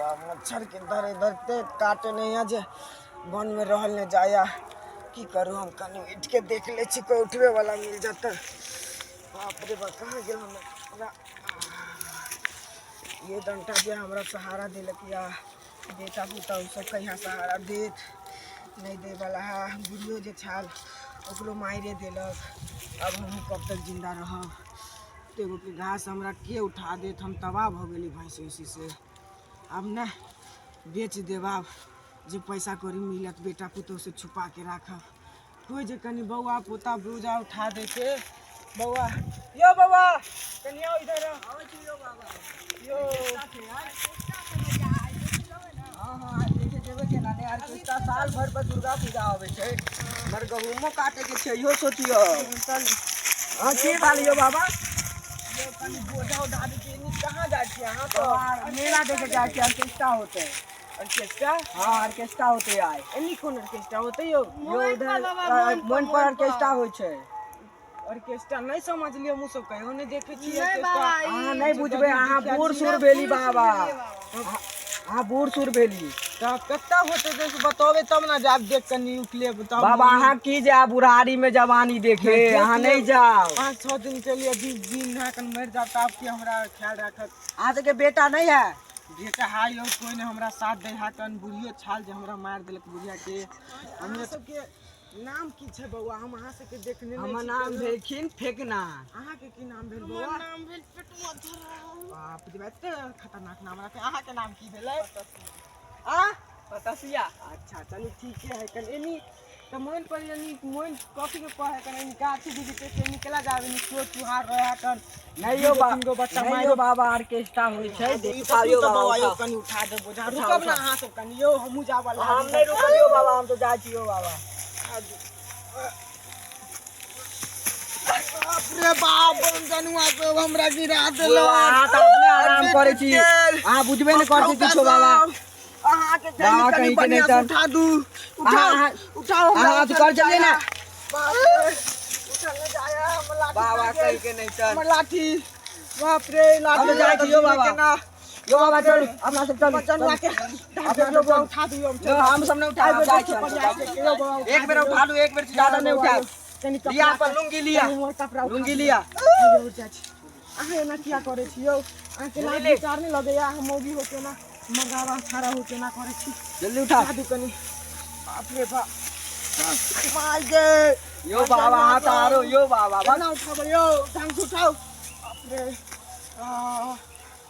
बाप, मच्छर के इधर इधर ते काटे नहीं है जे वन में रहल नहीं जाया। की करू हम, कनी उठ के देख ले छी, कोई उठबे वाला मिल जाता। बाप रे बाप, कहाँ गेल हमरा ये डंटा जे हमरा सहारा देलक या बेटा पुतहु सब कहिया सहारा देत नहीं दे वाला है। बुढ़ियो जे छाल ओकरो मारे देलक। अब हम कब तक जिंदा रहब? एगो के घास हमरा के उठा देत? हम तबाह भऽ गेली भैंस उसी से। अब ने बेच देब, आब जे पैसा कौड़ी मिलत बेटा पुतोह से छुपा के राखब। कोई जे कनी बौआ पोता बोझा उठा देते। बौआ यो, बौआ कनी आओ इधर आओ। यो। हाँ, देखे जेबै केना ने? ऑर्केस्ट्रा साल भर पर दुर्गा पूजा आबै छै, मगर गहूमो काटे के छै, इहो सोचियो। चल। हाँ, की भेल यौ बाबा? यो, कनी बोझा उठा देते। एनी कहाँ जाइ छियै अहाँ तो? मेला देखे जाइ छियै, ऑर्केस्ट्रा होते। ऑर्केस्ट्रा? हाँ, ऑर्केस्ट्रा होते आइ। एनी कोन ऑर्केस्ट्रा होते यौ? यो उधर मोन पर ऑर्केस्ट्रा होइ छै। ऑर्केस्ट्रा नहीं समझलियै, हमहूँ सब कहियो नहीं देखै छियै नहि ऑर्केस्ट्रा। बाबा, अहाँ नहि बुझबै, अहाँ बूढ़ सूढ़ भेली बाबा, अहाँ बूढ़ सूढ़ भेली। तऽ कतऽ होतै से बतेबै तब ने जायब देख कऽ नियुक्त लेब तब। बाबा, अहाँ की जायब बुढ़ारी में जवानी देखे? अहाँ नहीं जाओ। 5-6 दिन के लिए, 20 दिन अहाँ कन मरि जायब तऽ आब की हमरा ख्याल राखत? अहाँ सबके बेटा नहीं है? बेटा हाय यौ, कोई नहीं हमरा साथ दै हा कन। बुढ़ियो छाल जे हमरा मारि देलक बुढ़िया के। हमरा सबके नाम की छै बौआ? हम अहाँ सबके देखने नहि हमर छी नाम कहियो। भेलखिन फेकना। अहाँके की नाम भेल बौआ? नाम भेल पेटुआ धरा। बाप रे, एते खतरनाक नाम राखे। अहाँके नाम की भेलै आ? पतसिया। अच्छा, चलू ठीके है। कन एनी तऽ मोन पर यानी मोन कथी के कहै, कन एनी गाछी दीदी के एनी केला जाबे एनी चोर चुहार रहे कन? नहीं यौ बा तीन गो बच्चा नहीं मारि यौ बाबा, ऑर्केस्ट्रा होइ छै। उठाओ यौ तऽ बाबा, बौआ यौ, उठाओ। कनी उठा दे बोझा। उठाओ, रुकब ना उठाओ। अहाँ सब कनी यौ, हमहूँ जाबऽ हम नहीं रुकब यौ बाबा, हम तो जाइ छी यौ बाबा। बाप रे बाप, जनुआ सब हमरा गिरा देलक। अहाँ तऽ अपने आराम करै छी, अहाँ बुझबे नहि करै छी किछो बाबा। अहाँके बाबा, कनी कहीं के बढ़िया नहि से चल। उठा दू, उठाओ। उठाओ हमरा। अहाँ उठल कर चलिए ना। बाप रे, उठल नहि जाय हमर लाठी। बाबा, कहाँ गेल? कहीं के नहीं चल। हमर लाठी, बाप रे, लाठी। हम जाइ छी यौ बाबा। केना? यौ बाबा, चलू अपना सब, चलू। जनुआ के अपना सब चलू। उठा दियौ, हम यौ, हम सब नहीं उठाएब, जाइ छी हम सब। एक बेर उठा लू, एक बेर से ज्यादा नहीं उठाएब। कनी लिया अपन लुंगी, लिया कनी मोर कपड़ा उठा लुंगी दियौ। लिया। यौ चाची, अहाँ एना किया करै छी यौ? अहाँके लाज ले। विचार नहि लगैया? अहाँ मौगी हो केना, मर्दाबा छाड़ा हो केना करै छी? जल्दी उठा। उठा दू कनी। बाप रे बाप, माय गे। यौ बाबा, अहाँ तऽ आरो यौ बाबा बस। केना उठाबै यौ? ढंग से उठाउ। बाप रे, आ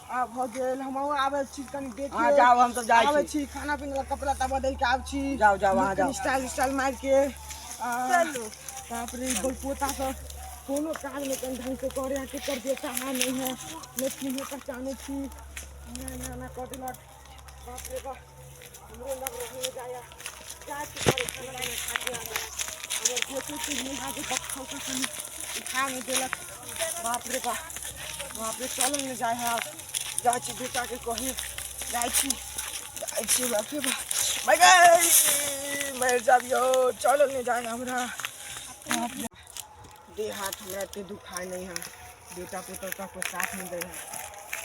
आ भऽ गेल। हम आबै छी कनी देख। अहाँ जाउ, हम सब जाइ आबै छी। छी, खाना पीना ला कपड़ा तऽ बदलि के आबै छी। जाउ, जाउ, अहाँ जाउ। स्टाइल स्टाइल मारि के। चलू। बाप रे, पोता सब कोनो काज नहि कनि ढंग से करे। के कर बेटा है नहीं है, नहि चिन्हे पहचाने छी, एना एना एना कऽ देलक। बाप रे बाप, हमरो लग रहे जाया। जाइ छी घरे, खाना पीना खा के आबै। हमर बेटो छी निहा के बक्खा उठा कनि उठा नहि देलक। बाप रे बाप, बाप रे, चलल नहि जाइ है आब। जाइ छी बेटाके कही, जाइ छी, जाइ छी। बाप रे बाप, मरि जाब यौ, चलल नहि जाइ है हमरा। बाप रे, देह हाथ हमरा एते दुखाय नहीं है, बेटा पुतहु का कोई साथ नहीं दै है।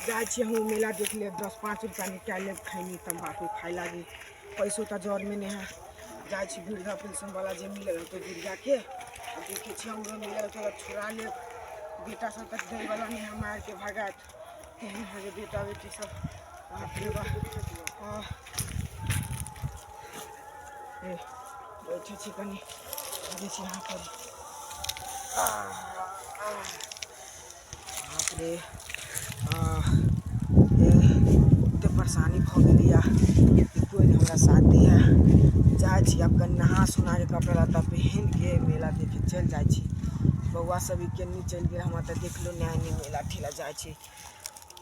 जाइ छी हमहूँ मेला देख लेब, 10-5 रुपया निकालि लेब, खैनी तम्बाकू खाय लागी। पैसो तऽ जरमे नहि है। जाइ छी, वृद्धा पेंशन वाला जे मिलल होतै बुढ़ियाके, आ देखै छी हमरो मिलल तऽ छोड़ा लेब। बेटा सब तऽ दै वाला नहि है, मारि के भगायत। तेहन है जे बेटा बेटी सब। बाप रे बाप। हाँ। ए, बैठे छी कनि, देखै छी यहाँ पर। बाप रे, एते परेशानी भऽ गेलैया कि कोइ नहि हमरा साथ दैया। जाइ छी आब कनि नहा सोना के कपड़ा लत्ता पहिन के मेला देखे चलि जाइ छी। बौआ सब ई केन्नी चलि गेल? हमरा तऽ देखलो नहि। एनी मेला ठेला जाइ छी,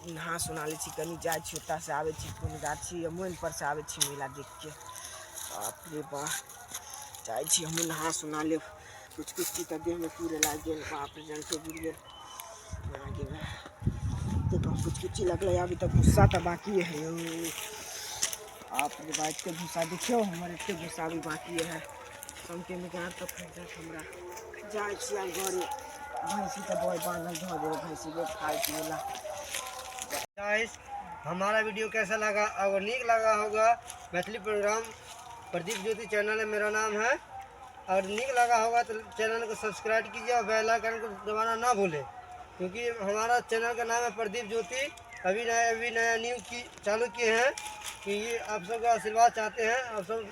नहा सोना लै छी कनि। जाइ छी, ओतऽसँ आबै छी, कोनो गाछी या मोइन पर से आबै छी मेला देखके। बाप रे बाप, जाइ छी हमहूँ नहा सोना लेब। कुछ कुछ चीज तऽ देहमे पूरे लागि गेल। बाप रे, जलते बुड़ि गेल। गेल तऽ कुछ कुछ लगलै, अभी तऽ भुस्सा तऽ बाकी है यौ। बाप रे बा, एते भुस्सा देखियौ हमर, एते भुस्सा अभी बाकी है। समकेमे गाड़ तऽ फटि जायत हमरा। जाइ छी आब घरे। भैंसी तऽ बड़ बान्हल धऽ देबै, भैंसीके खाइ पियै ला। गाइस। हमारा वीडियो कैसा लगा। अगर नीक लगा होगा, मैथिली प्रोग्राम प्रदीप ज्योति चैनल है मेरा नाम है। अगर नीक लगा होगा तो चैनल को सब्सक्राइब कीजिए और बेल आइकन को दबाना ना भूलें, क्योंकि हमारा चैनल का नाम है प्रदीप ज्योति। अभी नया न्यू की चालू किए हैं कि ये आप सबका आशीर्वाद चाहते हैं। आप सब